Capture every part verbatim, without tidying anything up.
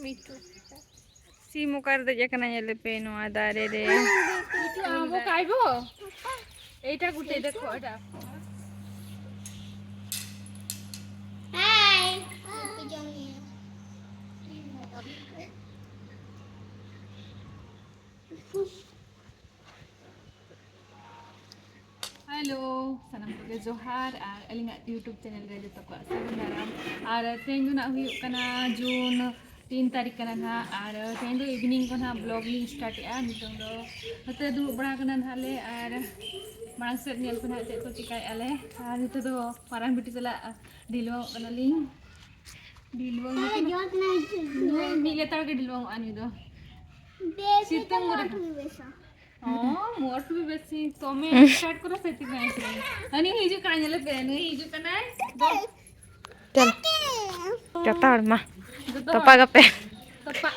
ᱢᱤᱴᱩ᱾ ᱥᱤᱢ ᱚᱠᱟᱨᱮ ᱫᱮᱡ ᱟᱠᱟᱱᱟ ᱧᱮᱞᱮᱯᱮ ᱱᱚᱣᱟ ᱫᱟᱨᱮ ᱨᱮ᱾ ᱢᱤᱴᱩ, ᱟᱵᱚ ᱠᱟᱭᱵᱚ? এইটা গোটে দেখো, এটা। হাই। ᱦᱮᱞᱳ, ᱥᱟᱱᱟᱢ ᱠᱚᱜᱮ ᱡᱚᱦᱟᱨ, ᱟᱨ ᱟᱹᱞᱤᱧᱟᱜ YouTube channel ᱨᱮ ᱡᱚᱛᱚ ᱠᱚᱣᱟᱜ ᱥᱟᱹᱜᱩᱱ ᱫᱟᱨᱟᱢ᱾ ᱟᱨ ᱛᱮᱦᱮᱧ ᱫᱚ ᱱᱟᱜ ᱦᱩᱭᱩᱜ ᱠᱟᱱᱟ ᱡᱩᱱ ᱛᱤᱱ ᱛᱟᱹᱨᱤᱠᱷ ᱠᱟᱱᱟ ᱱᱟᱜ, ᱟᱨ ᱛᱮᱦᱮᱧ ᱫᱚ evening ᱠᱚ ᱱᱟᱜ vlog ᱞᱤᱧ start ᱮᱜᱼᱟ᱾ ᱱᱤᱛᱚᱝ ᱫᱚ ᱱᱚᱛᱮ ᱫᱩᱲᱩᱵ ᱵᱟᱲᱟ ᱠᱟᱱᱟ ᱱᱟᱜ ᱞᱮ, ᱟᱨ ᱢᱟᱲᱟᱝ ᱥᱮᱫ ᱧᱮᱞ ᱯᱮ ᱱᱟᱜ ᱪᱮᱫ ᱠᱚ ᱪᱤᱠᱟᱭᱮᱜᱼᱟ ᱞᱮ᱾ ᱟᱨ ᱱᱤᱛᱚᱜ ᱫᱚ ᱢᱟᱨᱟᱝ ᱵᱤᱴᱤ ᱥᱟᱞᱟᱜ ᱰᱷᱤᱞᱣᱟᱹᱝᱚᱜ ᱠᱟᱱᱟᱞᱤᱧ᱾ ᱰᱷᱤᱞᱣᱟᱹᱝ ᱦᱮᱸ, ᱡᱚᱛ ᱱᱟᱭ ᱱᱩᱭ ᱢᱤᱫ ᱞᱮᱛᱟᱲ ᱜᱮ ᱰᱷᱤᱞᱣᱟᱹᱝᱚᱜᱼᱟ ᱱᱩᱭ ᱫᱚ᱾ ᱵᱮᱥ ᱥᱤᱛᱩᱝ ᱨᱮ᱾ ᱵᱮᱥᱟ᱾ ᱦᱚᱸ, ᱢᱚᱴ ᱵᱮᱥᱤ ᱛᱚᱢᱮ start ᱠᱚᱨᱟ ᱥᱮᱛᱤ ᱵᱟᱭ ᱥᱮ᱾ ᱦᱟᱹᱱᱤ ᱦᱤᱡᱩᱜ ᱠᱟᱱᱟᱭ, ᱧᱮᱞᱮ ᱯᱮ, ᱱᱩᱭ ᱦᱤᱡᱩᱜ ᱠᱟᱱᱟᱭ᱾ ᱪᱚᱞ᱾ ᱡᱚᱛᱚ ᱦᱚᱲ ᱢᱟ᱾ ᱡᱚᱛᱚ ᱦᱚᱲ᱾ ᱛᱚᱯᱟ ᱜᱟᱯᱮ᱾ ᱛᱚᱯᱟ᱾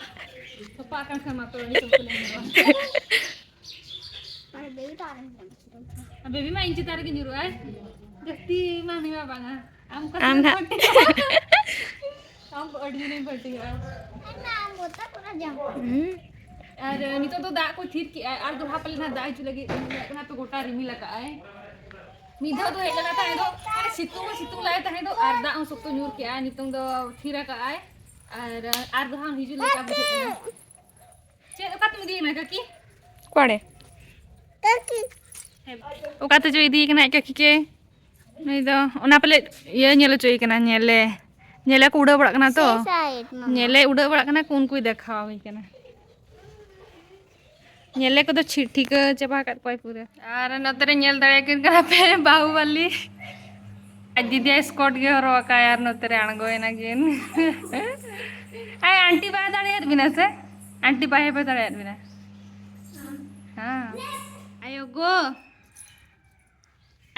ᱛᱚᱯᱟ ᱠᱟᱱ ᱠᱷᱟᱱ ᱢᱟ ᱛᱚ ᱩᱱᱤ ᱥᱚᱢᱯᱩᱨᱱᱚ ᱧᱮᱞᱚᱜᱼᱟ᱾ ᱟᱨ ᱵᱮᱵᱤ ᱢᱟ ᱤᱧ ᱪᱮᱛᱟᱱ ᱨᱮᱜᱮ ᱧᱩᱨᱩᱜᱼᱟᱭ᱾ ᱡᱟᱹᱥᱛᱤ ᱢᱟ ᱩᱱᱤ ᱢᱟ ᱵᱟᱝᱟ᱾ ᱟᱢ ᱚᱠᱟ ᱟᱢ ᱥᱮᱫ ᱱᱟᱦᱟᱜ᱾ ᱯᱟᱹᱴᱤᱜᱼᱟ? ᱟᱢ ᱠᱚ ᱟᱹᱰᱤ ᱡᱳᱨᱮᱧ ᱯᱟᱹᱴᱤᱜᱼᱟ᱾ ᱦᱩᱸ᱾ ᱟᱨ ᱱᱤᱛᱚᱜ ᱫᱚ ᱫᱟᱜ ᱠᱚ ᱛᱷᱤᱨ ᱠᱮᱜᱼᱟ, ᱟᱨ ᱫᱚᱲᱦᱟ ᱯᱟᱞᱮ ᱱᱟᱦᱟᱜ ᱫᱟᱜ ᱦᱤᱡᱩᱜ ᱞᱟᱹᱜᱤᱫ ᱠᱟᱱᱟ, ᱛᱚ ᱜᱚᱴᱟ ᱨᱤᱢᱤᱞ ᱟᱠᱟᱜᱼᱟᱭ᱾ ᱢᱤᱫ ᱫᱷᱟᱣ ᱫᱚ ᱦᱮᱡ ᱞᱮᱱᱟ ᱛᱟᱦᱮᱸ ᱫᱚ, ᱢᱟᱱᱮ ᱥᱤᱛᱩᱝ ᱦᱚᱸ ᱥᱤᱛᱩᱝ ᱞᱟᱭ ᱛᱟᱦᱮᱸ ᱫᱚ, ᱟᱨ ᱫᱟᱜ ᱦᱚᱸ ᱥᱚᱠᱛᱚ ᱧᱩᱨ ᱠᱮᱜᱼᱟᱭ᱾ ᱱᱤᱛᱚᱝ ᱫᱚ ᱛᱷᱤᱨ ᱟᱠᱟᱜᱼᱟᱭ, ᱟᱨ, ᱟᱨ ᱫᱚᱲᱦᱟ ᱦᱤᱡᱩᱜ ᱞᱮᱠᱟ ᱵᱩᱡᱷᱟᱹᱜ ᱠᱟᱱᱟ᱾ ᱪᱮᱫ, ᱚᱠᱟ ᱛᱮᱢ ᱤᱫᱤᱭᱮ ᱠᱟᱱᱟ ᱠᱟᱹᱠᱤ? ᱚᱠᱟᱨᱮ? ᱠᱟᱹᱠᱤ᱾ ᱚᱠᱟ ᱛᱮ ᱪᱚ ᱤᱫᱤᱭᱮ ᱠᱟᱱᱟ ᱟᱡ ᱠᱟᱹᱠᱤ ᱠᱮ? ᱱᱩᱭ ᱫᱚ ᱚᱱᱟ ᱯᱟᱞᱮ ᱤᱭᱟᱹ ᱧᱮᱞ ᱦᱚᱪᱚᱭᱮ ᱠᱟᱱᱟ, ᱧᱮᱞᱮ᱾ ᱧᱮᱞᱮ ᱠᱚ ᱩᱰᱟᱹᱣ ᱵᱟᱲᱟᱜ ᱠᱟᱱᱟ ᱛᱚ᱾ ᱥᱮ ᱥᱟᱭᱤᱰ ᱢᱟᱢᱟ᱾ ᱧᱮᱞᱮ ᱩᱰᱟᱹᱣ ᱵᱟᱲᱟᱜ ᱠᱟᱱᱟ ᱠᱚ, ᱩᱱᱠᱩᱭ ᱫᱮᱠᱷᱟᱣ ᱟᱹᱧ ᱠᱟᱱᱟ᱾ ᱧᱮᱞᱮ ᱠᱚᱫᱚ ᱪᱷᱤ-, ᱴᱷᱤᱠᱟᱹ ᱪᱟᱵᱟ ᱟᱠᱟᱫ ᱠᱚᱣᱟᱭ ᱯᱩᱨᱟᱹ᱾ ᱟᱨ ᱱᱚᱛᱮ ᱨᱮ ᱧᱮᱞ ᱫᱟᱲᱮᱭᱟᱠᱤᱱ ᱠᱟᱱᱟ ᱯᱮ ᱵᱟᱦᱩᱵᱟᱞᱤ᱾ ᱟᱡ ᱫᱤᱫᱤᱭᱟᱜ skirt ᱜᱮ ᱦᱚᱨᱚᱜ ᱟᱠᱟᱫᱟᱭ ᱟᱨ ᱱᱚᱛᱮ ᱨᱮ ᱟᱬᱜᱚᱭᱮᱱᱟ ᱠᱤᱱ᱾ ᱟᱭ ᱟᱱᱴᱤ ᱵᱟᱭ ᱫᱟᱲᱮᱭᱟᱫ ᱵᱤᱱᱟ ᱥᱮ? ᱟᱱᱴᱤ ᱵᱟᱭ ᱦᱮᱯᱮ ᱫᱟᱲᱮᱭᱟᱫ ᱵᱤᱱᱟ? ᱦᱮᱸ᱾ ᱟᱭᱳ ᱜᱳ᱾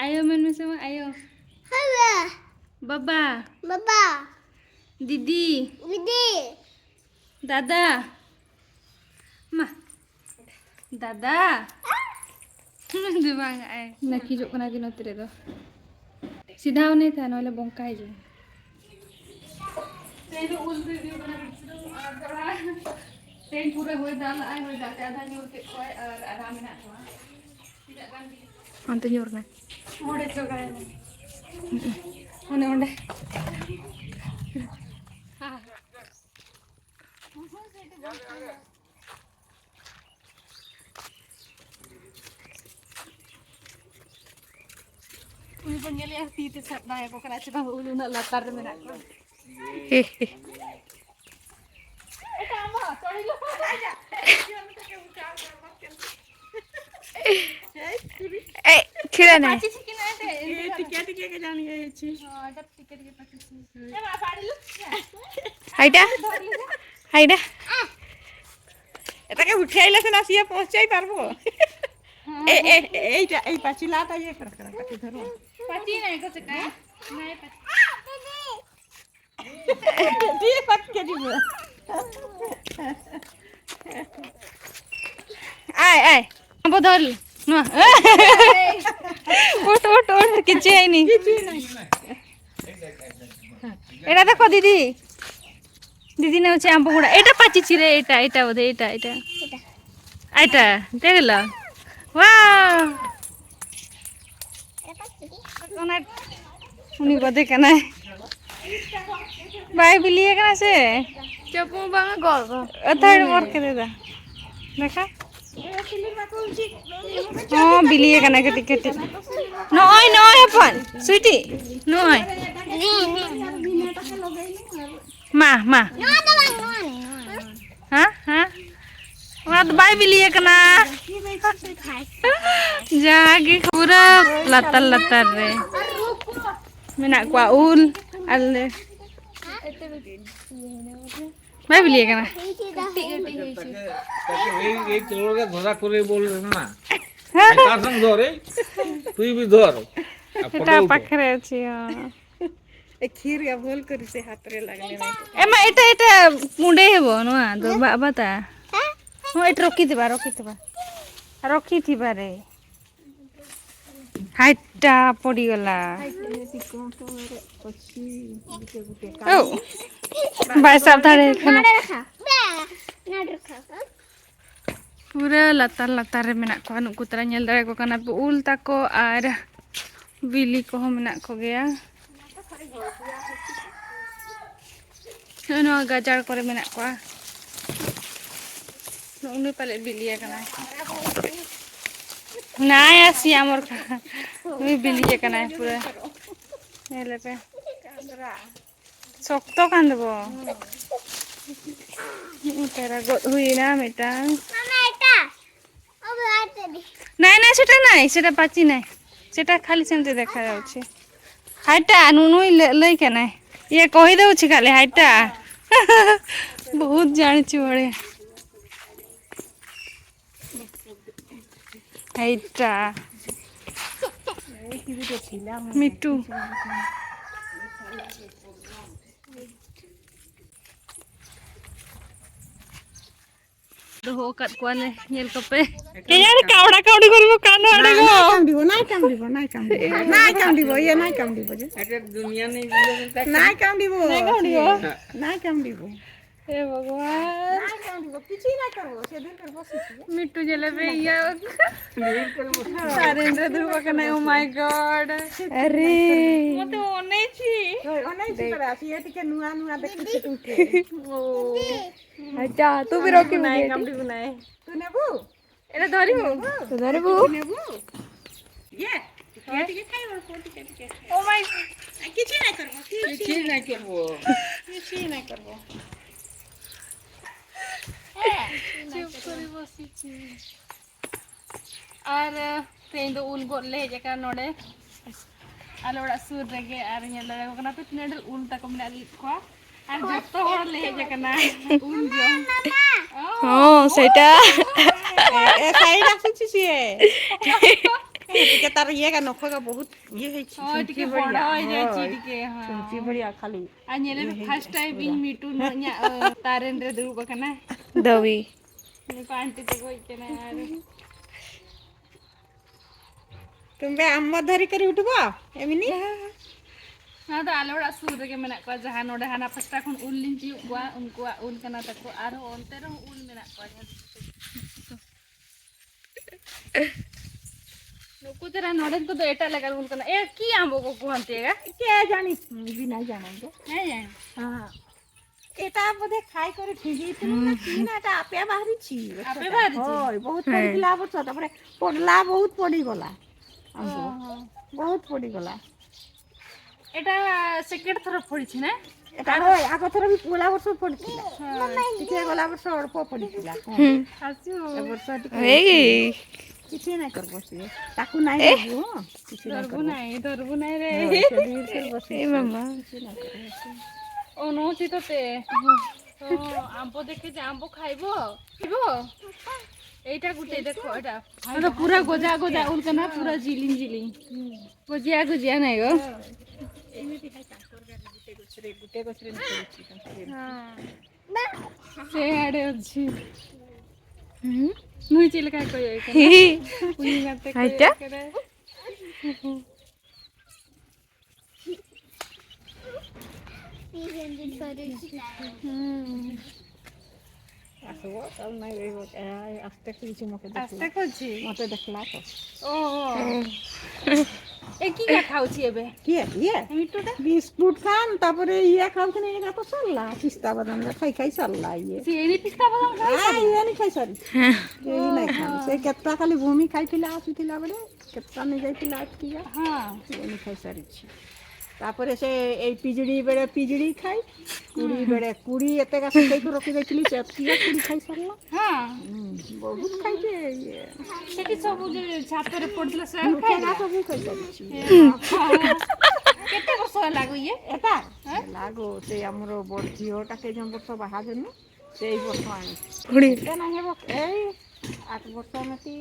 ᱟᱭᱳ ᱢᱮᱱ ᱢᱮᱥᱮ ᱢᱟ, ᱟᱭᱳ᱾ ᱦᱮᱞᱳ᱾ ᱵᱟᱵᱟ᱾ ᱵᱟᱵᱟ᱾ ᱫᱤᱫᱤ᱾ ᱫᱤᱫᱤ᱾ ᱫᱟᱫᱟ᱾ ᱢᱟ᱾ ᱫᱟᱫᱟ᱾ ᱫᱚ ᱵᱟᱝ ᱟᱭ᱾ ᱱᱟᱹᱠᱤᱡᱚᱜ ᱠᱟᱱᱟ ᱠᱤ ᱱᱚᱛᱮ ᱨᱮᱫᱚ᱾ ᱥᱤᱫᱷᱟ ᱩᱱᱤ ᱛᱟᱦᱮᱱ ᱣᱟᱞᱮ ᱵᱚᱝᱠᱟ ᱦᱤᱡᱩᱜ᱾ ᱛᱮᱦᱮᱧ ᱫᱚ ᱩᱞ review ᱠᱟᱱᱟ video ᱟᱨ ᱛᱷᱚᱲᱟ ᱛᱮᱦᱮᱧ ᱯᱩᱨᱟᱹ ᱦᱚᱭ ᱫᱟᱜ ᱞᱟᱜᱼᱟᱭ, ᱦᱚᱭ ᱫᱟᱜ ᱛᱮ ᱟᱫᱷᱟ ᱧᱩᱨ ᱠᱮᱫ ᱠᱚᱣᱟᱭ ᱟᱨ ᱟᱫᱷᱟ ᱢᱮᱱᱟᱜ ᱠᱚᱣᱟ᱾ ᱛᱤᱱᱟᱹᱜ ᱜᱟᱱ ᱜᱮ ᱚᱱᱛᱮ ᱧᱩᱨ ᱱᱟ᱾ ᱚᱸᱰᱮ ᱪᱚᱜᱟᱭ ᱢᱮ᱾ ᱚᱱᱮ ᱚᱸᱰᱮ᱾ ᱩᱱᱤ ᱵᱚᱱ ᱧᱮᱞᱮᱭᱟ, ᱛᱤ ᱛᱮ ᱥᱟᱵ ᱫᱟᱲᱮᱭᱟᱠᱚ ᱠᱟᱱᱟ ᱥᱮ ᱵᱟᱝ, ᱩᱞ ᱩᱱᱟᱹᱜ ᱞᱟᱛᱟᱨ ᱨᱮ ᱢᱮᱱᱟᱜ ᱠᱚᱣᱟ᱾ ᱮ, ᱠᱷᱤᱲᱟᱹ ᱱᱮ᱾ ᱦᱟᱭᱰᱟ, ᱦᱟᱭᱰᱟ। এটাকে উঠাই লেছে না, সিয়ে পৌঁছাই পারবো। এ, এ, এইটা, এই পাচিলাটা ইয়ে করে, করে, করে ধরো। পাচি নাই গো, সেটা। নাই পাচি। দিয়ে পাটকে দিব। আয়, আয়। বদল। না। ওঠ, ওঠ, ওঠ, কিচ্ছু হয়নি। এটা দেখো দিদি। দিদি নেওছে আম্ব গুঁড়া। এটা পাচিছি রে, এটা, এটা বোধহয়, এটা, এটা। এটা, দেখলা? ওয়াও! ᱚᱱᱟ ᱩᱱᱤ ᱵᱟᱫᱮ ᱠᱟᱱᱟᱭ᱾ ᱵᱟᱭ ᱵᱤᱞᱤᱭ ᱠᱟᱱᱟ ᱥᱮ? ᱪᱟᱯᱩ ᱵᱟᱝᱟ, ᱜᱚᱞ ᱫᱚ᱾ ᱟᱹᱛᱷᱟᱹᱲ ᱵᱚᱨ ᱠᱮᱫᱮ ᱫᱟ᱾ ᱫᱮᱠᱷᱟ᱾ ᱦᱚᱸ, ᱵᱤᱞᱤᱭ ᱠᱟᱱᱟ ᱠᱟᱹᱴᱤᱡ ᱠᱟᱹᱴᱤᱡ᱾ ᱱᱚᱜᱼᱚᱭ, ᱱᱚᱜᱼᱚᱭ ᱦᱚᱯᱚᱱ, ᱥᱩᱭᱴᱤ, ᱱᱚᱜᱼᱚᱭ᱾ ᱢᱟ, ᱢᱟ᱾ ᱱᱚᱣᱟ ᱫᱚ ᱵᱟᱝ, ᱱᱚᱣᱟ ᱱᱮ, ᱱᱚᱣᱟ, ᱱᱚᱣᱟ᱾ ᱦᱮᱸ, ᱦᱮᱸ᱾ ᱚᱱᱟ ᱫᱚ ᱵᱟᱭ ᱵᱤᱞᱤᱭ ᱠᱟᱱᱟ᱾ ᱡᱟᱜᱮ ᱯᱩᱨᱟᱹ ᱞᱟᱛᱟᱨ ᱞᱟᱛᱟᱨ ᱨᱮ ᱢᱮᱱᱟᱜ ᱠᱚᱣᱟ ᱩᱞ᱾ ᱟᱞᱮ ᱵᱟᱭ ᱵᱤᱞᱤᱭ ᱠᱟᱱᱟ᱾ ᱠᱟᱹᱴᱤᱡ ᱠᱟᱹᱴᱤᱡ ᱦᱩᱭ ᱦᱚᱪᱚ᱾ তাকে, তাকে এই, এই তলরে ধরা করে বল না। হ্যাঁ। এই তার সঙ্গে ধর, এই। তুই বি ধর। আর এটা ফটো উঠো। পাখরে আছে, হ্যাঁ। ଏ କ୍ଷୀର ଆ ଭଲ କରି ସେ ହାତରେ ଲାଗିଲେ ନାଇଁ। ଏମା, ଏଟା, ଏଟା ମୁଣ୍ଡେଇ ହେବ, ନୁଆ, ଦୋ ବା-, ବାତା। ହଁ, ଏଠି ରଖିଥିବା, ରଖିଥିବା। ରଖିଥିବାରେ। ᱟᱴᱴᱟ ᱯᱚᱲᱤᱜᱚᱞᱟ᱾ ᱳ, ᱵᱟᱭ ᱥᱟᱵ ᱫᱟᱲᱮᱭᱟᱜ ᱠᱟᱱᱟ᱾ ᱯᱩᱨᱟᱹ ᱞᱟᱛᱟᱨ ᱞᱟᱛᱟᱨ ᱨᱮ ᱢᱮᱱᱟᱜ ᱠᱚᱣᱟ ᱱᱩᱠᱩ ᱛᱟᱨᱟ, ᱧᱮᱞ ᱫᱟᱲᱮᱭᱟᱠᱚ ᱠᱟᱱᱟ ᱯᱮ, ᱩᱞ ᱛᱟᱠᱚ ᱟᱨ ᱵᱤᱞᱤ ᱠᱚᱦᱚᱸ ᱢᱮᱱᱟᱜ ᱠᱚᱜᱮᱭᱟ᱾ ᱱᱚᱜᱼᱚ ᱱᱚᱣᱟ ᱜᱟᱡᱟᱲ ᱠᱚᱨᱮ ᱢᱮᱱᱟᱜ ᱠᱚᱣᱟ᱾ ᱱᱩᱜᱼᱩ ᱱᱩᱭ ᱯᱟᱞᱮᱫ ᱵᱤᱞᱤ ᱟᱠᱟᱱᱟᱭ᱾ ᱱᱟᱭᱟ ᱥᱤᱭᱟᱢᱚᱨ ᱠᱷᱟ᱾ ᱱᱩᱭ ᱵᱤᱞᱤ ᱟᱠᱟᱱᱟᱭ ᱯᱩᱨᱟᱹ᱾ ᱧᱮᱞᱮᱯᱮ᱾ ᱥᱚᱠᱛᱚ ᱠᱟᱱ ᱫᱚᱵᱚ᱾ ᱱᱩᱜᱼᱩ ᱛᱟᱨᱟ ᱜᱚᱫ ᱦᱩᱭᱱᱟ ᱢᱤᱫᱴᱟᱝ᱾ ᱢᱟᱢᱟ, এটা। ও, বাবা, এটা দি। নাই, নাই, সেটা নাই, সেটা পাচ্ছি নাই। সেটা খালি সেমতে দেখা যাচ্ছে। হাইটা, নুনুই লে-, লই কেনে? ইয়ে কহি দেউছি খালি, হাইটা। বহুত জানিছি বড়ে। হাইটা। মিটু। ᱫᱚᱦᱚ ᱟᱠᱟᱫ ᱠᱚᱣᱟᱞᱮ, ᱧᱮᱞ ᱠᱚᱯᱮ᱾ ᱮᱭᱟᱨ ᱠᱟᱣᱲᱟ ᱠᱟᱣᱲᱤ ᱠᱚᱨᱮ ᱵᱚ ᱠᱟᱱᱟ ᱚᱸᱰᱮ ᱜᱚ᱾ ᱱᱟᱭ ᱠᱟᱢᱰᱤᱵᱚ, ᱱᱟᱭ ᱠᱟᱢᱰᱤᱵᱚ, ᱱᱟᱭ ᱠᱟᱢᱰᱤᱵᱚ, ᱱᱟᱭ ᱠᱟᱢᱰᱤᱵᱚ, ᱤᱭᱟᱹ ᱱᱟᱭ ᱠᱟᱢᱰᱤᱵᱚ ᱡᱮ᱾ ᱮᱴᱟᱜ ᱫᱩᱱᱤᱭᱟ ᱱᱮ ᱡᱤᱭᱚᱱ ᱛᱟᱠ ᱱᱟᱭ ᱠᱟᱢᱰᱤᱵᱚ᱾ ᱱᱟᱭ ᱠᱟᱢᱰᱤᱵᱚ᱾ ᱱᱟᱭ ᱠᱟᱢᱰᱤᱵᱚ᱾ ᱦᱮ ᱵᱷᱚᱜᱚᱵᱟᱱ᱾ ᱱᱟᱭ ᱠᱟᱢᱰᱤᱵᱚ, ᱠᱤᱪᱷᱩ ᱱᱟᱭ ᱠᱟᱢᱰᱤᱵᱚ, ᱥᱮᱫᱤᱱ ᱠᱟᱨ ᱵᱚᱥ ᱠᱤᱪᱷᱩ᱾ ᱢᱤᱴᱩ ᱧᱮᱞᱮ ᱯᱮ ᱤᱭᱟᱹ᱾ ᱥᱟᱨᱮᱱ ᱨᱮ ᱫᱩᱲᱩᱵ ᱟᱠᱟᱱᱟᱭ, oh my God᱾ ᱟᱨᱮ᱾ ᱢᱚᱛᱮ ᱚᱱᱮ ᱪᱤ᱾ ᱦᱳᱭ, ᱚᱱᱮ ᱪᱤ ᱠᱟᱫᱟ, ᱥᱤᱭᱟᱹ ᱴᱤᱠᱮ ᱱᱩᱣᱟ ᱱᱩᱣᱟ ᱫᱮᱠᱷᱤ ᱪᱤ ᱴᱩᱠᱮ᱾ ᱳ᱾ ᱟᱪᱪᱷᱟ, ᱛᱩ ᱵᱤᱨᱚ ᱠᱤ ᱵᱩᱱᱟᱭ ᱢᱩᱡᱷᱮ ᱠᱟᱢ ᱴᱷᱤᱠ? ᱰᱤ ᱵᱩᱱᱟᱭ। ତୁ ନେବୁ? ଏଇଟା ଧରିବୁ? ତୁ ଧରିବୁ? ତୁ ନେବୁ? ଇଏ? ଇଏ ଟିକେ ଖାଇବ, ପୁଅ ଟିକେ, ଟିକେ ଖାଇବ। ଓ ମାଇ। ଆ, କିଛି ନାଇଁ କରିବ, କିଛି ନାଇଁ କରିବ। କିଛି ନାଇଁ କରିବ। ᱦᱮᱸ, ᱪᱩᱯ ᱠᱚᱨᱮ ᱵᱚᱥᱤᱪᱤ। ᱟᱨ ᱛᱮᱦᱮᱧ ᱫᱚ ᱩᱞ ᱜᱚᱫ ᱞᱮ ᱦᱮᱡ ᱟᱠᱟᱱᱟ ᱱᱚᱰᱮ, ᱟᱞᱮ ᱚᱲᱟᱜ ᱥᱩᱨ ᱨᱮᱜᱮ᱾ ᱟᱨ ᱧᱮᱞ ᱫᱟᱲᱮᱭᱟᱠᱚ ᱠᱟᱱᱟ ᱯᱮ ᱛᱤᱱᱟᱹᱜ ᱰᱷᱮᱨ ᱩᱞ ᱛᱟᱠᱚ ᱢᱮᱱᱟᱜ ᱞᱮᱫ ᱠᱚᱣᱟ᱾ ᱟᱨ ᱡᱚᱛᱚ ᱦᱚᱲ ᱞᱮ ᱦᱮᱡ ᱟᱠᱟᱱᱟ ᱩᱞ ᱡᱚᱢ᱾ ᱦᱚᱸ, ᱥᱮᱴᱟ। ଏ, ଏ ସାଇଡ୍ ଆସୁଛି ସିଏ। ଏ, ଟିକେ ତାର ଇଏ ଏକା ନଖ ଏକା ବହୁତ ଇଏ ହେଇଛି। ହଁ, ଛୁଞ୍ଚି ଟିକେ ଭଳିଆ। ବଡ ହେଇଯାଇଛି ହଁ। ଟିକେ, ହଁ। ଛୁଞ୍ଚି ଭଳିଆ ଖାଲି ᱟᱨ ᱧᱮᱞᱮ ᱤᱭᱟᱹ ᱯᱮ, ᱯᱷᱟᱥᱴ ହେଇଯାଇଛି ᱴᱟᱭᱤᱢ ᱤᱧ ᱯᱩᱨᱟᱹ। ᱢᱤᱴᱩ ᱱᱚᱜᱼᱚᱭ ᱤᱧᱟᱹᱜ, ᱚ, ᱛᱟᱨᱮᱱ ᱨᱮ ᱫᱩᱲᱩᱵ ᱟᱠᱟᱱᱟ। ᱫᱟᱹᱣᱤ। ᱱᱩᱠᱩ ᱟᱱᱴᱤ ᱛᱟᱠᱚ ᱦᱮᱡ ᱟᱠᱟᱱᱟ ᱟᱨ ᱛᱚᱵᱮ ᱟᱢ ᱢᱟ ᱫᱷᱟᱹᱨᱤ ᱠᱟᱹᱨᱤ ᱩᱴᱷᱩᱵᱟ ᱮᱢᱱᱤ᱾ ᱱᱚᱣᱟ ᱫᱚ ᱟᱞᱮ ᱚᱲᱟᱜ ᱥᱩᱨ ᱨᱮᱜᱮ ᱢᱮᱱᱟᱜ ᱠᱚᱣᱟ, ᱡᱟᱦᱟᱸ ᱱᱚᱰᱮ ᱦᱟᱱᱟ ᱯᱟᱥᱴᱟ ᱠᱷᱚᱱ ᱩᱞ ᱞᱤᱧ ᱛᱤᱭᱳᱜ ᱠᱚᱣᱟ, ᱩᱱᱠᱩᱣᱟᱜ ᱩᱞ ᱠᱟᱱᱟ ᱛᱟᱠᱚ, ᱟᱨᱦᱚᱸ ᱚᱱᱛᱮ ᱨᱮᱦᱚᱸ ᱩᱞ ᱢᱮᱱᱟᱜ ᱠᱚᱣᱟ᱾ ᱧᱮᱞ ᱯᱮ᱾ ᱱᱩᱠᱩ ᱪᱮᱦᱨᱟ ᱱᱚᱰᱮᱱ ᱠᱚᱫᱚ ᱮᱴᱟᱜ ᱞᱮᱠᱟᱱ ᱩᱞ ᱠᱟᱱᱟ᱾ ᱮ, ᱠᱤ ᱟᱢᱵᱚ ᱠᱚ ᱠᱚ ᱦᱟᱱᱛᱮ ᱜᱟ? ᱠᱮ ᱡᱟᱱᱤ, ᱵᱤᱱᱟ ᱡᱟᱱᱟᱝ ᱜᱮ᱾ ᱦᱮᱸ, ᱦᱮᱸ᱾ ᱦᱮᱸ। এটা বোধহয় খাই করে ঠিকই তুমি না কি না, এটা আপে বাহারিছি। আপে বাহারিছি? হয়, বহুত হ্যাঁ। পড়িছিলা বছর, তারপরে পড়লা বহুত পড়িগলা। আমগো। ওহো। বহুত পড়িগলা। এটা সেকেন্ড ଥର ପଡ଼ିଛି ନା? এটা হয়, আগ ଥର ବି পড়লা বছর পড়িছিলা। হয়। পিছে গলা বছর অল্প পড়িছিলা। হ্যাঁ। ହୁଁ। ଆସୁ। ଏ ବର୍ଷ ଟିକେ ଏଇ। କିଛି ନାଇଁ କରିବ ସିଏ। ତାକୁ ନାଇଁ ଏ। ଧରିବୁ, ହଁ? କିଛି ନାଇଁ ଧରବୁ କରିବ। ନାଇଁ, ଧରବୁ ନାଇଁ ରେ। ହଁ, ସେ ଧୀରେ ଧୀରେ ବସିଛି। ଏ ମାମା। କିଛି ନାଇଁ କରିବ ସିଏ। ଅନଉଛି ତତେ। ହଁ, ଆମ୍ବ ଦେଖେ ଯେ ଆମ୍ବ ଖାଇବ। ଖାଇବ? ଏଇଟା ଗୋଟେ ଦେଖ, ଏଇଟା। ଏଇଟା ପୁରା ଗଜା ଗଜା ଉଲ କାନା, ପୁରା ଜିଲିଂ ଜିଲିଂ। ହୁଁ। ଗଜିଆ ଗଜିଆ ନାଇଁ ଗୋ। ହଁ। ଏମିତି ଖାଇ ତାଙ୍କର ଗାଁ ଗୋଟେ ଗଛରେ, ଗୋଟେ ଗଛରେ ନା ପଡୁଛି ତାଙ୍କର। ହଁ। ସେଆଡ଼େ ଅଛି। ହୁଁ। ନୁହେଁ ଚିଲିକା କହିବା ଏଇଟା ନା? ହି। ପୁଣି ମାତେ କହିବା ଏଇଟା? ଏଇଟା। ହୁଁ। ଆସିବ, ଆଉ ନାଇଁ ରହିବ। ଏ, ଆସ୍ତେ ଖୋଲିଛି ମତେ ଦେଖିଲା। ଆସ୍ତେ ଖୋଲିଛି? ମତେ ଦେଖିଲା ତ। ଓହୋ। ହୁଁ। ଏ କିଏ ଖାଉଛି ଏବେ? କିଏ? ଇଏ? ମିଟୁଟା? ବିସ୍କୁଟ ଖାନ୍, ତାପରେ ଇଏ ଖାଉଥିଲେ, ଏଇଟା ତ ସରିଲା। ପିସ୍ତା ବାଦାମ ଖାଇ ଖାଇ ସରିଲା ଇଏ। ସିଏ ବି ପିସ୍ତା ବାଦାମ ଖାଇ ଆ, ସରିଲା? ଇଏ ନି ଖାଇ ସରି। ହଁ। କେହି ନାଇଁ ଖାନ୍। ଓହୋ। ସେ କେତେଟା ଖାଲି ଭୂମି ଖାଇଥିଲା, ଆସିଥିଲା ବେଳେ। କେତେଟା ନେଇ ଯାଇଥିଲା ଆଟକିଆ। ହଁ। ଇଏ ନି ଖାଇ ସାରିଛି। ତାପରେ ସେ ଏଇ ପିଜୁଳି ବେଳେ ପିଜୁଳି ଖାଇ, କୁଡ଼ି ହୁଁ। ବେଳେ କୁଡ଼ି ଏତେକା ଶୁଖେଇକି ରଖି ଦେଇଥିଲି, ସେ ଏତିକି କୁଡ଼ି ଖାଇ ସାରିଲା। ହଁ। ହୁଁ, ବହୁତ ଖାଇଛି ଇଏ। ସେଠି ସବୁ ଯୋଉ ଛାତରେ ପଡିଥିଲା, ସେ ଆଉ ମୁଖା ଖାଇଲା? ନା ସବୁ ଖାଇ ସାରିଛି। ଏ ବାପା। କେତେ ବର୍ଷ ହେଲା ଗୋ ଇଏ? ଏଟା? ଆଁ? ହେଲା ଗୋ, ସେ ଆମର ବଡ଼ ଝିଅଟା କେ ଜଣ ବର୍ଷ ବାହା ଦେନୁ, ସେଇ ବର୍ଷ ଆଣି। ହୁଡ଼ି। ଏତେ ନାହିଁ ହେବ, ଏଇ ଆଠ ବର୍ଷ ଏମିତି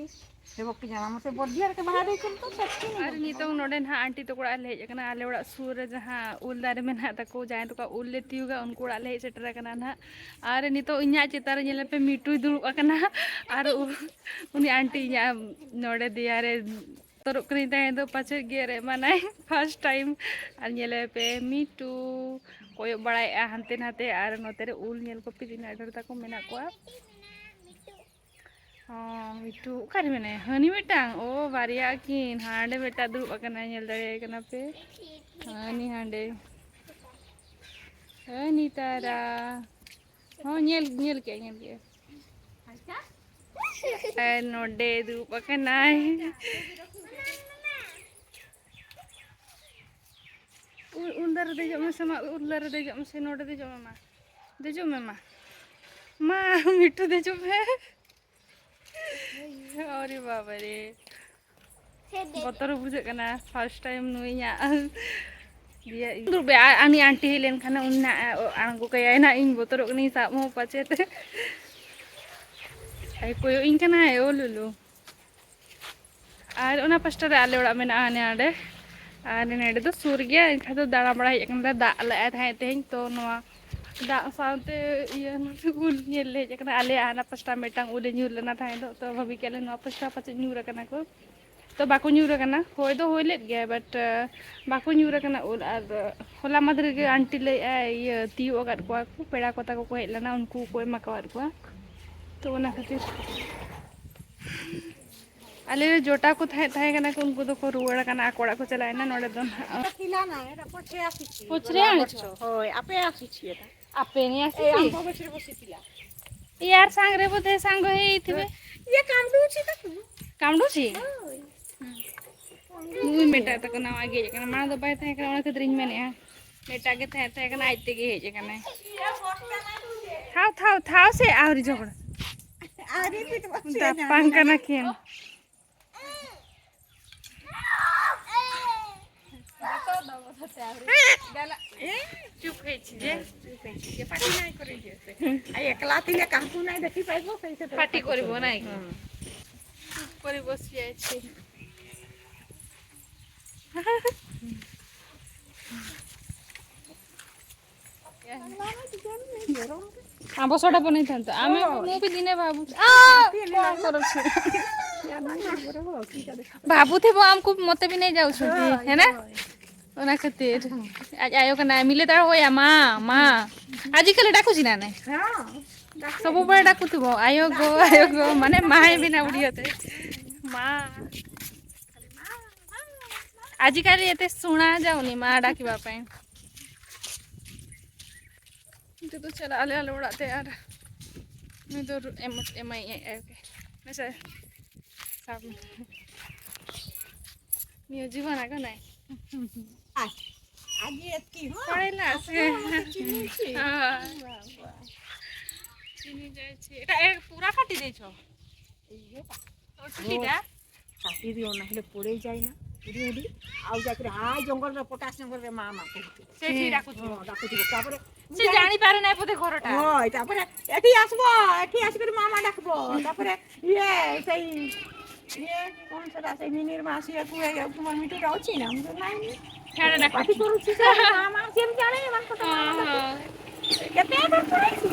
ହେବ କି ଜାଣା, ମତେ ବଡ଼ ଝିଅଟା କେ ବାହା ଦେଇଛନ୍ତି ତ, ସେଥିପାଇଁ ଆରେ ᱱᱤᱛᱚᱝ ᱱᱚᱰᱮ ᱱᱟᱦᱟᱜ ᱟᱱᱴᱤ ᱛᱟᱠᱚ ᱚᱲᱟᱜ ᱞᱮ ᱦᱮᱡ ᱟᱠᱟᱱᱟ᱾ ᱟᱞᱮ ᱚᱲᱟᱜ ᱥᱩᱨ ᱨᱮ ᱡᱟᱦᱟᱸ ᱩᱞ ᱫᱟᱨᱮ ᱢᱮᱱᱟᱜ ᱛᱟᱠᱚ, ᱡᱟᱦᱟᱸᱭ ᱛᱟᱠᱚ ᱩᱞ ᱞᱮ ᱛᱤᱭᱩᱜᱟ, ᱩᱱᱠᱩ ᱚᱲᱟᱜ ᱞᱮ ᱦᱮᱡ ᱥᱮᱴᱮᱨ ᱟᱠᱟᱱᱟ ᱱᱟᱦᱟᱜ᱾ ᱟᱨ ᱱᱤᱛᱚᱜ ᱤᱧᱟᱹᱜ ᱪᱮᱛᱟᱱ ᱨᱮ ᱧᱮᱞ ᱯᱮ, ᱢᱤᱴᱩᱭ ᱫᱩᱲᱩᱵ ᱟᱠᱟᱱᱟ᱾ ᱟᱨ ᱩ-, ᱩᱱᱤ ᱟᱱᱴᱤ ᱤᱧᱟᱹᱜ ᱱᱚᱰᱮ ᱫᱮᱭᱟ ᱨᱮ ᱵᱚᱛᱚᱨᱚᱜ ᱠᱟᱹᱱᱟᱹᱧ ᱛᱟᱦᱮᱸ ᱫᱚ ᱯᱟᱪᱮᱫ ᱜᱮᱨ ᱮᱢᱟᱱᱟᱭ first time᱾ ᱟᱨ ᱧᱮᱞᱮ ᱯᱮ ᱢᱤᱴᱩ ᱠᱚᱭᱚᱜ ᱵᱟᱲᱟᱭᱮᱫᱼᱟ ᱦᱟᱱᱛᱮ ᱱᱟᱛᱮ, ᱟᱨ ᱱᱚᱛᱮ ᱨᱮ ᱩᱞ ᱧᱮᱞ ᱠᱚᱯᱮ ᱛᱤᱱᱟᱹᱜ ᱰᱷᱮᱨ ᱛᱟᱠᱚ ᱢᱮᱱᱟᱜ ᱠᱚᱣᱟ᱾ ᱦᱚᱸ, ᱢᱤᱴᱩ ᱚᱠᱟᱨᱮ ᱢᱮᱱᱟᱭᱟ? ᱦᱟᱹᱱᱤ ᱢᱤᱫᱴᱟᱝ, ᱚ, ᱵᱟᱨᱭᱟ ᱟᱹᱠᱤᱱ᱾ ᱦᱟᱸᱰᱮ ᱢᱤᱫᱴᱟᱝ ᱫᱩᱲᱩᱵ ᱟᱠᱟᱱᱟᱭ, ᱧᱮᱞ ᱫᱟᱲᱮᱭᱟᱭ ᱠᱟᱱᱟ ᱯᱮ? ᱦᱟᱹᱱᱤ ᱦᱟᱸᱰᱮ᱾ ᱦᱟᱹᱱᱤ ᱛᱟᱨᱟ᱾ ᱦᱚᱸ, ᱧᱮᱞ, ᱧᱮᱞ ᱠᱮᱜᱼᱟ, ᱧᱮᱞ ᱠᱮᱜᱼᱟ᱾ ᱟᱨ ᱱᱚᱰᱮ ᱫᱩᱲᱩᱵ ᱟᱠᱟᱱᱟᱭ᱾ ᱩᱞ, ᱩᱞ ᱫᱟᱨᱮ ᱫᱮᱡᱚᱜ ᱢᱮᱥᱮ ᱢᱟ, ᱩᱞ ᱫᱟᱨᱮ ᱫᱮᱡᱚᱜ ᱢᱮᱥᱮ, ᱱᱚᱰᱮ ᱫᱮᱡᱚᱜ ᱢᱮ ᱢᱟ᱾ ᱫᱮᱡᱚᱜ ᱢᱮ ᱢᱟ᱾ ᱢᱟ, ᱢᱤᱴᱷᱩ ᱫᱮᱡᱚᱜ ᱢᱮ᱾ ᱟᱨᱮ ᱵᱟᱵᱟ ᱨᱮ᱾ ᱵᱚᱛᱚᱨ ᱵᱩᱡᱷᱟᱹᱜ ᱠᱟᱱᱟ, first time ᱱᱩᱭ ᱤᱧᱟᱜ ᱤᱭᱟᱹ ᱫᱩᱲᱩᱵ ᱵᱮ, ᱟ-, ᱟᱹᱱᱤ aunty ᱦᱮᱡ ᱞᱮᱱᱠᱷᱟᱱ ᱩᱱ ᱱᱟᱜ ᱟᱬᱜᱚ ᱠᱟᱭᱟᱭ ᱱᱟᱜ, ᱤᱧ ᱵᱚᱛᱚᱨᱚᱜ ᱠᱟᱹᱱᱟᱹᱧ, ᱥᱟᱵ ᱦᱚᱸ ᱯᱟᱪᱮᱫ᱾ ᱟᱭ ᱠᱚᱭᱚᱜ ᱤᱧ ᱠᱟᱱᱟᱭ, ᱳ ᱞᱩᱞᱩ᱾ ᱟᱨ ᱚᱱᱟ ᱯᱟᱥᱴᱟ ᱨᱮ ᱟᱞᱮ ᱚᱲᱟᱜ ᱢᱮᱱᱟᱜᱼᱟ, ᱦᱟᱱᱮ ᱦᱟᱸᱰᱮ᱾ ᱟᱨ ᱱᱚᱰᱮ ᱫᱚ ᱥᱩᱨ ᱜᱮᱭᱟ, ᱮᱱᱠᱷᱟᱱ ᱫᱚ ᱫᱟᱬᱟ ᱵᱟᱲᱟᱭ ᱦᱮᱡ ᱟᱠᱟᱱᱟ᱾ ᱫᱟᱜ ᱞᱮᱜᱼᱟᱭ ᱛᱟᱦᱮᱸᱫ ᱛᱮᱦᱮᱧ, ᱛᱚ ᱱᱚᱣᱟ ᱫᱟᱜ ᱥᱟᱶᱛᱮ ᱤᱭᱟᱹ ᱩᱞ ᱧᱮᱞ ᱞᱮ ᱦᱮᱡ ᱟᱠᱟᱱᱟ᱾ ᱟᱞᱮᱭᱟᱜ ᱦᱟᱱᱟ ᱯᱟᱥᱴᱟ ᱢᱤᱫᱴᱟᱝ ᱩᱞ ᱧᱩᱨ ᱞᱮᱱᱟ ᱛᱟᱦᱮᱸᱫ ᱫᱚ, ᱛᱚ ᱵᱷᱟᱹᱵᱤ ᱠᱮᱫ ᱞᱮ ᱱᱚᱣᱟ ᱯᱟᱥᱴᱟ ᱯᱟᱪᱮᱫ ᱧᱩᱨ ᱟᱠᱟᱱᱟ ᱠᱚ, ᱛᱚ ᱵᱟᱠᱚ ᱧᱩᱨ ᱟᱠᱟᱱᱟ᱾ ᱦᱚᱭ ᱫᱚ ᱦᱚᱭ ᱞᱮᱫ ᱜᱮᱭᱟᱭ, but, ᱟᱸ, ᱵᱟᱠᱚ ᱧᱩᱨ ᱟᱠᱟᱱᱟ ᱩᱞ᱾ ᱟᱨ ᱦᱚᱞᱟ ᱢᱟᱫᱷᱮᱨ ᱜᱮ aunty ᱞᱟᱹᱭᱮᱫᱼᱟᱭ, ᱤᱭᱟᱹ, ᱛᱤᱭᱳᱜ ᱟᱠᱟᱫ ᱠᱚᱣᱟ ᱠᱚ, ᱯᱮᱲᱟ ᱠᱚ ᱛᱟᱠᱚ ᱠᱚ ᱦᱮᱡ ᱞᱮᱱᱟ, ᱩᱱᱠᱩ ᱠᱚ ᱮᱢ ᱟᱠᱟᱫ ᱠᱚᱣᱟ, ᱛᱚ ᱚᱱᱟ ᱠᱷᱟᱹᱛᱤᱨ᱾ ᱟᱞᱮ ᱨᱮ ᱡᱚᱴᱟᱣ ᱠᱚ ᱛᱟᱦᱮᱸ, ᱛᱟᱦᱮᱸ ᱠᱟᱱᱟ ᱠᱚ, ᱩᱱᱠᱩ ᱫᱚᱠᱚ ᱨᱩᱣᱟᱹᱲ ᱟᱠᱟᱱᱟ, ᱟᱠᱚ ᱚᱲᱟᱜ ᱠᱚ ᱪᱟᱞᱟᱣ ᱮᱱᱟ᱾ ᱱᱚᱰᱮ ᱫᱚ ᱱᱟᱦᱟᱜ ᱯᱚᱪᱷᱮ ᱟᱥᱤᱪᱷᱤ᱾ ᱯᱚᱪᱷᱨᱮ ᱟᱱᱪᱷᱚ? ᱦᱳᱭ, ᱟᱯᱮ ᱟᱥᱤᱪᱷᱤ ᱮᱴᱟ᱾ ᱟᱯᱮ ᱱᱤᱭᱟᱹ ᱟᱥᱤᱪᱷᱤ? ᱮ, ᱟᱢ ᱠᱚ ᱵᱚᱪᱷᱚᱨ ᱵᱚᱥᱮ ᱛᱤᱞᱟ᱾ ᱤᱭᱟᱨ ᱥᱟᱝ ᱨᱮ ᱵᱚᱫᱷᱮ ᱥᱟᱝ ᱦᱚᱭ ᱛᱤᱵᱮ᱾ ᱤᱭᱟᱹ ᱠᱟᱢᱰᱩ ᱪᱷᱤ ᱛᱟᱠᱚ᱾ ᱠᱟᱢᱰᱩ ᱪᱷᱤ? ᱦᱳᱭ᱾ ᱦᱩᱸ᱾ ᱱᱩᱭ ᱢᱮᱴᱟᱜ ᱛᱟᱠᱚ ᱱᱟᱣᱟ ᱜᱮ ᱦᱮᱡ ᱟᱠᱟᱱᱟ, ᱢᱟᱲᱟᱝ ᱫᱚ ᱵᱟᱭ ᱛᱟᱦᱮᱸ ᱠᱟᱱᱟ, ᱚᱱᱟ ᱠᱷᱟᱹᱛᱤᱨ ᱤᱧ ᱢᱮᱱᱮᱫᱼᱟ᱾ ᱢᱮᱴᱟᱜ ᱜᱮ ᱛᱟᱦᱮᱸ, ᱛᱟᱦᱮᱸ ᱠᱟᱱᱟ, ᱟᱡ ᱛᱮᱜᱮ ᱦᱮᱡ ᱟᱠᱟᱱᱟᱭ᱾ ᱛᱷᱟᱣ, ᱛᱷᱟᱣ, ᱛᱷᱟᱣ ᱥᱮ ᱟᱹᱣᱨᱤ ᱡᱷᱚᱜᱽᱲᱟ᱾ ᱟᱹᱣᱨᱤ ᱯᱤᱴ ᱵᱟᱝ ᱫᱟᱯᱟᱝ ᱠᱟᱱᱟ ᱠᱤᱱ᱾ ᱪᱩᱯ ᱦᱮᱡ ᱪᱤᱡᱮ᱾ ᱪᱩᱯ ᱦᱮᱡ ᱪᱤᱡᱮ᱾ ᱯᱟᱴᱤ ᱱᱟᱭ ᱠᱚᱨᱮ ᱡᱮ᱾ ᱟᱭ ᱮᱠᱞᱟ ᱛᱤᱧᱟ ᱠᱟᱦᱠᱩ ᱱᱟᱭ ᱫᱮᱠᱷᱤ ᱯᱟᱤᱵᱚ ᱠᱟᱹᱭᱥᱮ ᱛᱚ ᱯᱟᱴᱤ ᱠᱚᱨᱤᱵᱚ ᱱᱟᱭ᱾ ᱦᱩᱸ᱾ ᱪᱩᱯ ᱠᱚᱨᱤᱵᱚ ᱥᱤᱭᱟ ᱪᱮ᱾ ଆମ୍ବ ସଡ଼ା ବନେଇଥାନ୍ତୁ। ଆମେ, ମୁଁ ବି ଦିନେ ଭାବୁଛି। ଆ, କ'ଣ କରୁଛୁ? ଭାବୁଥିବ ଆମକୁ, ମତେ ବି ନେଇଯାଉଛନ୍ତି, ହେ ନା? ᱚᱱᱟ ᱠᱷᱟᱹᱛᱤᱨ᱾ ᱟᱡ ᱟᱭᱳ ᱠᱟᱱᱟᱭ, ᱢᱤᱞᱮ ᱫᱟᱲᱟ ᱦᱳᱭᱟ, ᱢᱟ, ᱢᱟ᱾ ᱟᱡᱤᱠᱟᱞᱤ ᱰᱟᱠᱩ ᱡᱤᱱᱟ ᱱᱮ᱾ ᱥᱚᱵᱩ ᱵᱮᱲᱟ ᱰᱟᱠᱩ ᱛᱤᱵᱚ, ᱟᱭᱳ ᱜᱚ, ᱟᱭᱳ ᱜᱚ, ᱢᱟᱱᱮ ᱢᱟᱭ ᱵᱮᱱᱟ ᱩᱲᱤᱭᱟᱛᱮ᱾ ᱢᱟ᱾ ᱟᱡᱤᱠᱟᱞᱤ ᱮᱛᱮ ᱥᱩᱬᱟ ᱡᱟᱣᱱᱤ, ᱢᱟ ᱰᱟᱠᱤ ᱵᱟᱯᱮ᱾ ᱱᱤᱛᱚᱜ ᱫᱚ ᱪᱟᱞᱟᱜ ᱟᱞᱮ, ᱟᱞᱮ ᱚᱲᱟᱜ ᱛᱮ, ᱟᱨ ᱱᱩᱭ ᱫᱚ ᱨᱩ-, ᱮᱢ-, ᱮᱢᱟᱭ ᱟᱡ ᱟᱭᱳ ᱜᱮ᱾ ᱦᱮᱸ ᱥᱮ? ᱥᱟᱵ ᱢᱮ᱾ ᱱᱤᱭᱟᱹ ᱡᱤᱵᱚᱱ ᱟᱜᱚ ᱱᱟᱭ᱾ ᱟᱡ, ᱟᱡ ᱮᱛᱠᱤ ᱦᱚᱸ? ᱯᱟᱲᱮ ᱞᱟ ᱥᱮ᱾ ᱟᱯᱮ ᱦᱚᱸ ᱪᱤᱱᱤ ᱪᱤ? ᱦᱳᱭ᱾ ᱵᱟᱵᱟ᱾ ᱪᱤᱱᱤ ᱡᱟᱭ ᱪᱤ᱾ ᱮᱴᱟ ᱮ ᱯᱩᱨᱟ ᱠᱟᱴᱤ ᱫᱮᱪᱷᱚ᱾ ᱤᱭᱟᱹ ᱵᱟ᱾ ᱳ, ᱴᱷᱤᱠᱟ᱾ ᱠᱟᱴᱤ ᱫᱤᱭᱳ, ᱚᱱᱟ ᱦᱤᱞᱳᱜ ᱯᱚᱲᱮ ᱡᱟᱭ ᱱᱟ᱾ ᱩᱰᱤ ᱩᱰᱤ᱾ ᱟᱣ ᱡᱟᱛᱨᱮ, ᱦᱟᱭ, ᱡᱚᱝᱜᱚᱞ ᱨᱮ, ᱯᱚᱴᱟᱥ ᱡᱚᱝᱜᱚᱞ ᱨᱮ, ᱢᱟ, ᱢᱟ, ᱠᱚ ᱦᱤᱡᱩᱜ᱾ ᱥᱮ ᱴᱷᱤᱠ ᱰᱟᱠᱩ ᱪᱤ᱾ ᱦᱚᱸ, ᱰᱟᱠᱩ ᱪᱤ᱾ ᱛᱟᱯᱚᱨᱮ ᱥᱮ ᱡᱟᱹᱱᱤ ᱯᱟᱨᱮ ᱱᱟᱭ ᱯᱚᱛᱮ ᱜᱷᱚᱨᱚᱴᱟ᱾ ᱦᱳᱭ, ᱛᱟᱯᱚᱨᱮ ᱮᱴᱷᱤ ᱟᱥᱵᱚ, ᱮᱴᱷᱤ ᱟᱥᱵᱚ ᱢᱟ, ᱢᱟ, ᱰᱟᱠᱵᱚ᱾ ᱛᱟᱯᱚᱨᱮ ᱤᱭᱟᱹ, ᱥᱮᱭ, ᱤᱭᱟᱹ, ᱠᱚᱱ ᱥᱮ ᱫᱟ, ᱥᱮᱭ ᱢᱤᱱᱤᱨ ᱢᱟ, ᱥᱮᱭ ᱠᱩ, ᱤᱭᱟᱹ, ᱛᱩᱢᱟᱨ ᱢᱤᱴᱩ ᱰᱟᱣ ᱪᱤ ᱱᱟ, ᱩᱱᱤ ᱫᱚ ᱱᱟᱭ ᱱᱤ᱾ ᱦᱮᱸ, ᱰᱟᱠᱩ ᱯᱟᱴᱤ ᱪᱤ᱾ ᱠᱚᱨᱩ ᱪᱤ ᱥᱮ, ᱢᱟ, ᱢᱟ, ᱥᱮᱢ ᱡᱟᱱᱮ, ᱢᱟ, ᱠᱚ ᱛᱚ, ᱢᱟ, ᱦᱚᱸ, ᱢᱟ, ᱦᱚᱸ᱾ ᱠᱮᱛᱮ ᱵᱟᱨ ᱯᱚᱨᱮ ᱪᱤ᱾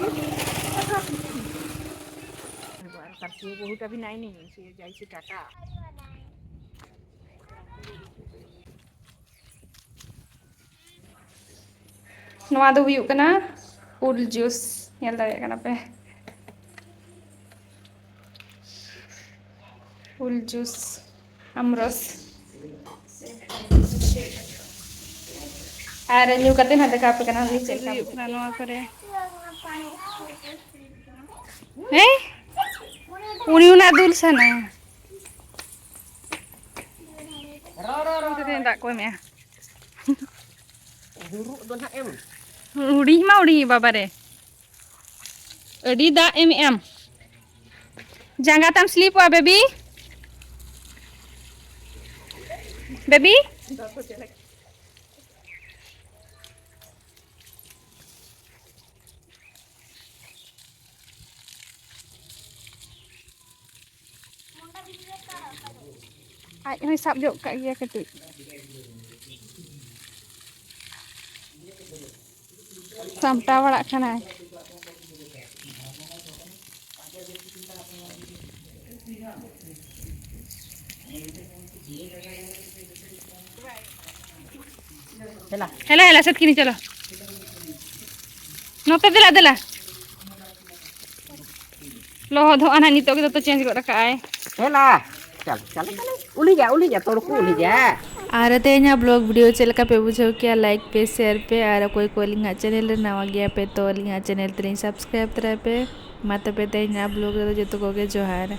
ᱟᱨ ᱠᱟᱨ ᱠᱚ ᱵᱚᱦᱩᱴᱟ ᱵᱤ ᱱᱟᱭ ᱱᱤ, ᱥᱮ ᱡᱟᱭ ᱥᱮ ᱴᱟᱴᱟ᱾ ᱱᱚᱣᱟ ᱫᱚ ᱦᱩᱭᱩᱜ ᱠᱟᱱᱟ ᱩᱞ ᱡᱩᱥ, ᱧᱮᱞ ᱫᱟᱲᱮᱭᱟᱜ ᱠᱟᱱᱟ ᱯᱮ, ᱩᱞ ᱡᱩᱥ, ᱟᱢᱨᱚᱥ᱾ ᱟᱨ ᱧᱩ ᱠᱟᱛᱮ ᱦᱟᱸᱜ ᱫᱮᱠᱷᱟᱣ ᱟᱯᱮ ᱠᱟᱱᱟ ᱞᱤᱧ ᱪᱮᱫ ᱞᱮᱠᱟ ᱦᱩᱭᱩᱜ ᱠᱟᱱᱟ ᱱᱚᱣᱟ ᱠᱚᱨᱮ᱾ ᱦᱮᱸ? ᱩᱱᱤ ᱚᱱᱟ ᱫᱩᱞ ᱥᱟᱱᱟᱭᱟ᱾ ᱨᱚ, ᱨᱚ, ᱨᱚ, ᱨᱚ᱾ ᱫᱟᱜ ᱠᱚ ᱮᱢᱮᱜᱼᱟ᱾ ᱦᱩᱰᱤᱧ ᱢᱟ ᱦᱩᱰᱤᱧ, ᱵᱟᱵᱟ ᱨᱮ᱾ ᱟᱹᱰᱤ ᱫᱟᱜ ᱮᱢᱮᱜ ᱟᱢ᱾ ᱡᱟᱸᱜᱟ ᱛᱟᱢ ᱥᱞᱤᱯᱚᱜᱼᱟ, ᱵᱮᱵᱤ᱾ ᱵᱮᱵᱤ᱾ ᱟᱡ ᱦᱚᱸᱭ ᱥᱟᱵ ᱡᱚᱜ ᱠᱟᱜ ᱜᱮᱭᱟ ᱠᱟᱹᱴᱤᱡ᱾ ᱥᱟᱢᱴᱟᱣ ᱵᱟᱲᱟᱜ ᱠᱟᱱᱟᱭ᱾ ᱦᱮᱞᱟ ᱦᱮᱞᱟ, ᱥᱟᱹᱛ ᱠᱤᱱᱤ, ᱪᱚᱞᱚ᱾ ᱱᱚᱛᱮ ᱫᱮᱞᱟ, ᱫᱮᱞᱟ᱾ ᱞᱚᱦᱚᱫᱚᱜᱼᱟ ᱱᱟᱦᱟᱜ, ᱱᱤᱛᱚᱜ ᱜᱮ ᱫᱚᱛᱚ ᱪᱮᱧᱡᱽ ᱜᱚᱫ ᱟᱠᱟᱜᱼᱟᱭ᱾ ᱦᱮᱞᱟ, ᱪᱟᱞ, ᱪᱟᱞ, ᱪᱟᱞ᱾ ᱩᱞᱤᱡᱟ, ᱩᱞᱤᱡᱟ, ᱛᱚᱲ ᱠᱚ ᱩᱞᱤᱡᱟ᱾ ᱟᱨ ᱛᱮᱦᱮᱧᱟᱜ ᱵᱞᱚᱜ ᱵᱷᱤᱰᱤᱭᱳ ᱪᱮᱫ ᱞᱮᱠᱟ ᱯᱮ ᱵᱩᱡᱷᱟᱹᱣ ᱠᱮᱜᱼᱟ? ᱞᱟᱭᱤᱠ ᱯᱮ, ᱥᱮᱭᱟᱨ ᱯᱮ, ᱟᱨ ᱚᱠᱚᱭ ᱠᱚ ᱟᱹᱞᱤᱧᱟᱜ ᱪᱮᱱᱮᱞ ᱨᱮ ᱱᱟᱣᱟ ᱜᱮᱭᱟ ᱯᱮ ᱛᱚ ᱟᱹᱞᱤᱧᱟᱜ ᱪᱮᱱᱮᱞ ᱛᱟᱹᱞᱤᱧ ᱥᱟᱵᱥᱠᱨᱟᱭᱤᱵ ᱛᱚᱨᱟᱭ ᱯᱮ᱾ ᱢᱟ ᱛᱚᱵᱮ ᱛᱮᱦᱮᱧᱟᱜ ᱵᱞᱚᱜ ᱨᱮᱫᱚ ᱡᱚᱛᱚ ᱠᱚᱜᱮ ᱡᱚᱦᱟᱨ᱾